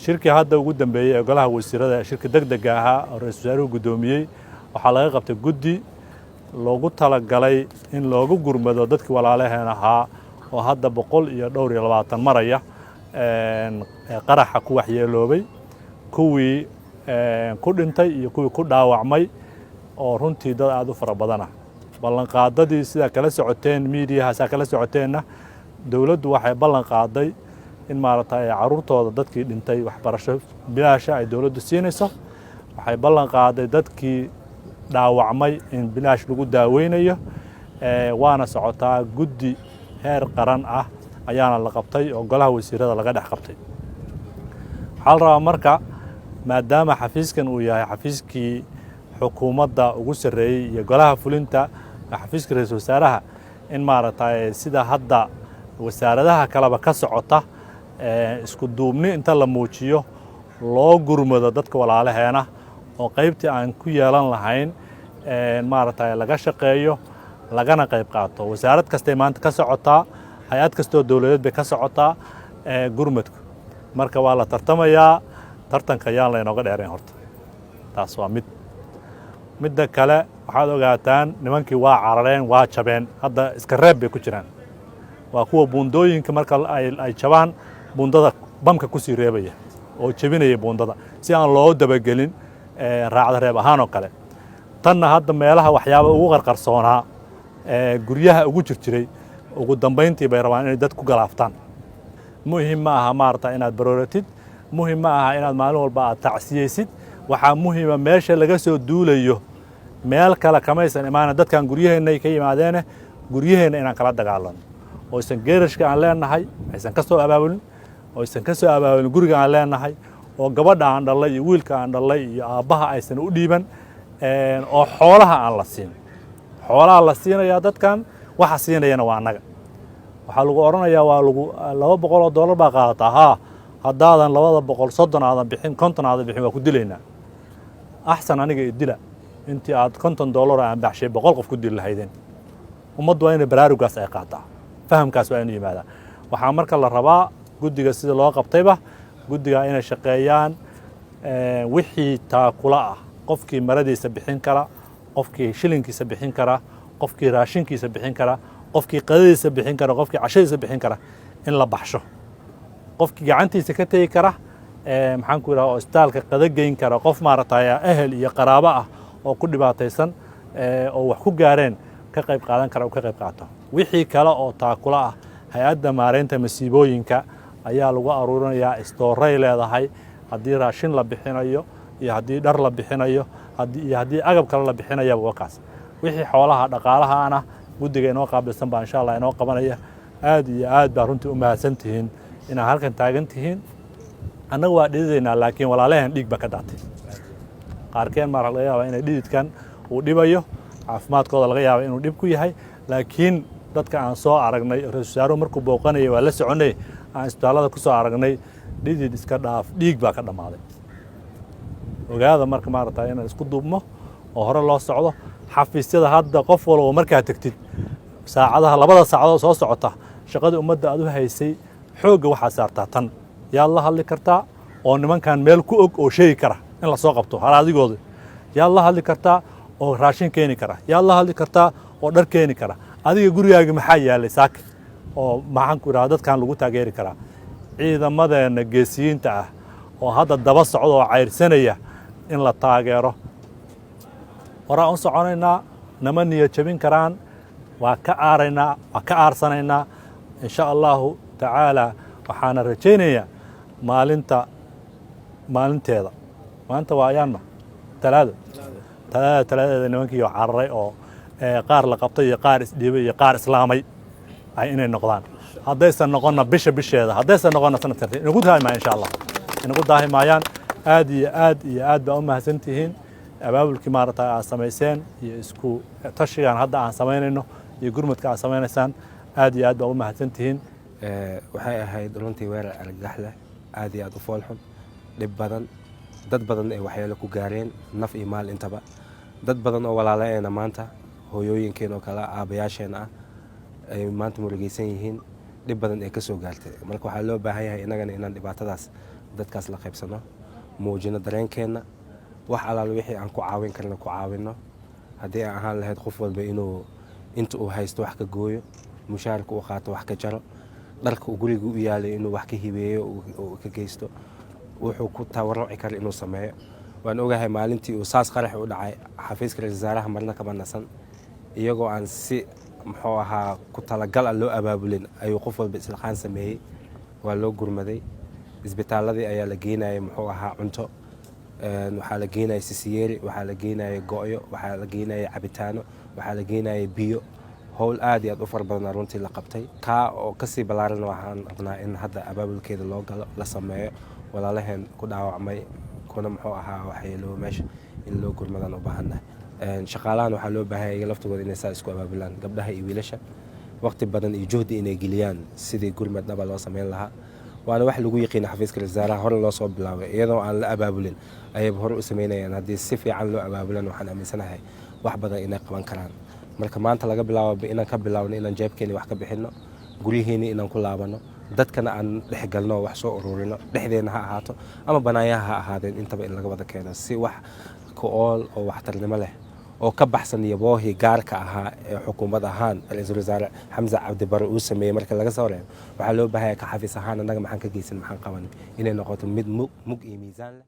Shirkii hadda ugu dambeeyey ee golaha wasiirada, shirka deg dega ahaa oo ra-iisul wasaaruhu guddoomiyey, waxaa laga qabtay guddi loogu talagalay in loogu gurmado dadkii walaalaheen ahaa oo hadda 124 maraya, qaraxa ku waxyeeloobay, kuwii ku dhintay iyo kuwii ku dhaawacmay, oo runtii dad aada u fara badan ah. Ballanqaadadii sidaa kala socoteen miidiyaha, saa kala socoteenna, dowladdu waxay ballan qaaday in maaragtay carruurtooda dadkii dhintay waxbarasho bilaasha ay dowladdu siinayso. Waxay ballan qaaday dadkii dhaawacmay in bilaash lagu daaweynayo. Waana socotaa, guddi heer qaran ah ayaana la qabtay oo golaha wasiirada laga dhex qabtay. Waxaa la rabaa marka, maadaama xafiiskan uu yahay xafiiskii xukuumadda ugu sarreeyey iyo golaha fulinta, xafiiska ra-iisul wasaaraha, in maaragtay sida hadda wasaaradaha kaleba ka socota isku duubni inta la muujiyo loo gurmado dadka walaalaheena, oo qaybtii aan ku yeelan lahayn maaragtay laga shaqeeyo, lagana qayb qaato. Wasaarad kastay maanta ka socotaa, hay-ad kastoo dowladeed bay ka socotaa gurmadku. Marka waa la tartamayaa, tartanka yaan laynooga dheerayn horta. Taas waa mid. Midda kale, waxaad ogaataan nimankii waa carareen, waa jabeen, hadda iska reeb bay ku jiraan. Waa kuwa buundooyinka marka ay jabaan buundada bamka kusii reebaya oo jebinaya buundada si aan loo dabagelin, raacda reeb ahaan oo kale. Tanna hadda meelaha waxyaaba ugu qarqarsoonaa, guryaha ugu jir jiray, ugu dambayntii bay rabaan inay dad ku galaaftaan. Muhim ma aha maarata inaad barooratid, muhim ma aha inaad maalin walba aad tacsiyeysid. Waxaa muhima meesha laga soo duulayo meel kale kamaysan imaana, dadkan guryaheennay ka yimaadeene, guryaheenna inaan kala dagaalano, oysan geerashka aan leenahay aysan ka soo abaabulin, oysan ka soo abaabulin guriga aan leenahay, oo gabadha aan dhallay iyo wiilka aan dhallay iyo aabbaha aysan u dhiiban, oo xoolaha aan la siin. Xoolaha la siinayaa dadkan, waxa siinayana waa annaga. Waxaa lagu odhanayaa, waa lagu $200 baa qaadataa, haa, haddaadan 230 aadan bixin, 50 aadan bixin, waa ku dilaynaa. Axsan aniga idila intii aad $50 aan baxshay 100 qof ku dili lahaydeen. Ummaddu waa inay baraarugaas ay qaataa, fahamkaas waa inuu yimaadaa. Waxaa marka la rabaa guddiga sida loo qabtayba, guddiga inay shaqeeyaan. Wixii taakula ah, qofkii maradiisa bixin kara, qofkii shilinkiisa bixin kara, qofkii raashinkiisa bixin kara, qofkii qadadiisa bixin kara, qofkii cashadiisa bixin kara, in la baxsho. Qofkii gacantiisa ka tegi kara, maxaan ku yidhaha, oo isbitaalka qada geyn kara, qof maaragtay ehel iyo qaraabo ah oo ku dhibaataysan oo wax ku gaareen ka qayb qaadan kara, ka qayb qaato. Wixii kale oo taakula ah, hay-adda maareynta masiibooyinka ayaa lagu aruurinayaa. Istooray leedahay. Haddii raashin la bixinayo iyo haddii dhar la bixinayo iyo haddii agab kale la bixinayaba, wakaas. Wixii xoolaha dhaqaalahaana guddiga inoo qaabilsan baa insha Allah inoo qabanaya. Aad iyo aad baa runtii u mahadsan tihiin inaad halkan taagan tihiin. Annagu waa dhididaynaa, laakiin walaalaheen dhiig baa ka daatay. Qaarkeen maa laga yaabaa inay dhididkan uu dhibayo caafimaadkooda, laga yaaba inuu dhib ku yahay, laakiin dadka aan soo aragnay, ra-isul wasaaruhu markuu booqanayay waa la soconay, aan isbitaallada ku soo aragnay, dhidid iska dhaaf, dhiig baa ka dhammaaday. Ogaada marka maaragta inaan isku duubmo oo hore loo socdo. Xafiisyada hadda qof walba markaa tegtid, saacadaha, 2da saacadood soo socota, shaqadii ummadda aad u haysay xoogga waxaad saartaa. Tan yaad la hadli kartaa oo nimankan meel ku og oo sheegi kara in lasoo qabto haraadigooda? Yaad la hadli kartaa oo raashin keeni kara? Yaad la hadli kartaa oo dhar keeni kara? Adiga gurigaaga maxaa yaalay saaka oo, maxaan ku idhahda, dadkan lagu taageeri karaa? Ciidamadeenna geesiyiinta ah oo hadda daba socda oo cayrsanaya in la taageero. Horaan u soconaynaa, nama niyo jabin karaan. Waa ka aaraynaa, waa ka aarsanaynaa, insha Allahu tacaala. Waxaana rajaynayaa maalinta maalinteeda, maanta waa ayaanma Talaado, Talaada, Talaadadeeda nimankii oo cararay oo qaar la qabtay iyo qaar isdhiibay iyo qaar islaamay ay inay noqdaan. Haddaysan noqonna bisha bisheeda, haddaysan noqonna sanadkan, inagu daahi maayaan, insha Allah inagu daahi maayaan. Aad iyo aad iyo aad baa u mahadsan tihiin abaabulkii maaragta aad samayseen iyo isku tashigan hadda aan samaynayno iyo gurmadka aad samaynaysaan. Aad iyo aad baa u mahadsan tihiin. Waxay ahayd runtii weerar argagax leh, aad iyo aad u foolxun, dhib badan, dad badan ay waxyeelo ku gaareen, naf iyo maal intaba. Dad badan oo walaalaeena maanta, hooyooyinkeen oo kale, aabbayaasheen ah, ay maanta murugaysan yihiin, dhib badan ay ka soo gaartay. Marka waxaa loo baahan yahay innagana inaan dhibaatadaas Dadkaas la qaybsano, muujino dareenkeenna, wax alaal wixii aan ku caawin karna ku caawinno. Haddii aan ahaan lahayd qof walba inuu inta uu haysto wax ka gooyo, mushaharka uu qaato wax ka jaro, dharka uu guriga u yaalay inuu wax ka hibeeyo oo ka geysto, wuxuu ku tabaruci kara inuu sameeyo. Waan ogahay maalintii uu saas qarax u dhacay, xafiiska ra-iisul wasaaraha marna kama nasan. Iyagoo aan si, muxuu ahaa, ku talagal ah loo abaabulin ayuu qof walba islaqaan sameeyey. Waa loo gurmaday, isbitaaladii ayaa la geenayay, muxuu ahaa, cunto, waxaa la geenayay sisiyeeri, waxaa la geenayay go'yo, waxaa la geenayay cabitaano, waxaa la geenayay biyo. Howl aad iyo aad u fara badan runtii la qabtay. Kaa oo kasii ballaaran waxaan rabnaa in hadda abaabulkeeda loo galo, la sameeyo. Walaalaheen ku dhaawacmay kuna, muxuu ahaa, waxyeelooba meesha in loo gurmadaan u baahannahay. Shaqaalahan waxaa loo baahan yahay laftigooda inay saa isku abaabulaan, gabdhaha iyo wiilasha, waqti badan iyo juhdi inay geliyaan sidii gurmad dhaba loo sameyn lahaa. Waana wax lagu yiqiina xafiiska ra-iisul wasaaraha, hore loo soo bilaabay. Iyadoo aan la abaabulin ayayba hore u sameynayaan. Haddii si fiican loo abaabulan, waxaan aaminsanahay wax badan inay qaban karaan. Marka maanta laga bilaabo inaan ka bilaabno inaan jeebkeeni wax ka bixinno, guryaheeni inaan ku laabano, dadkana aan dhexgalno, wax soo ururino, dhexdeena ha ahaato ama banaayaha ha ahaadeen, intaba in laga wada keeno si wax ku ool oo waxtarnimo leh oo ka baxsan yaboohii gaarka ahaa ee xukuumad ahaan ra-iisul wasaare Xamse Cabdi Bare uu sameeyey. Marka laga soo reebo, waxaa loo baahanya ka xafiis ahaan annaga maxaan ka geysan, maxaan qaban, inay noqoto mid mug iyo miisaan leh.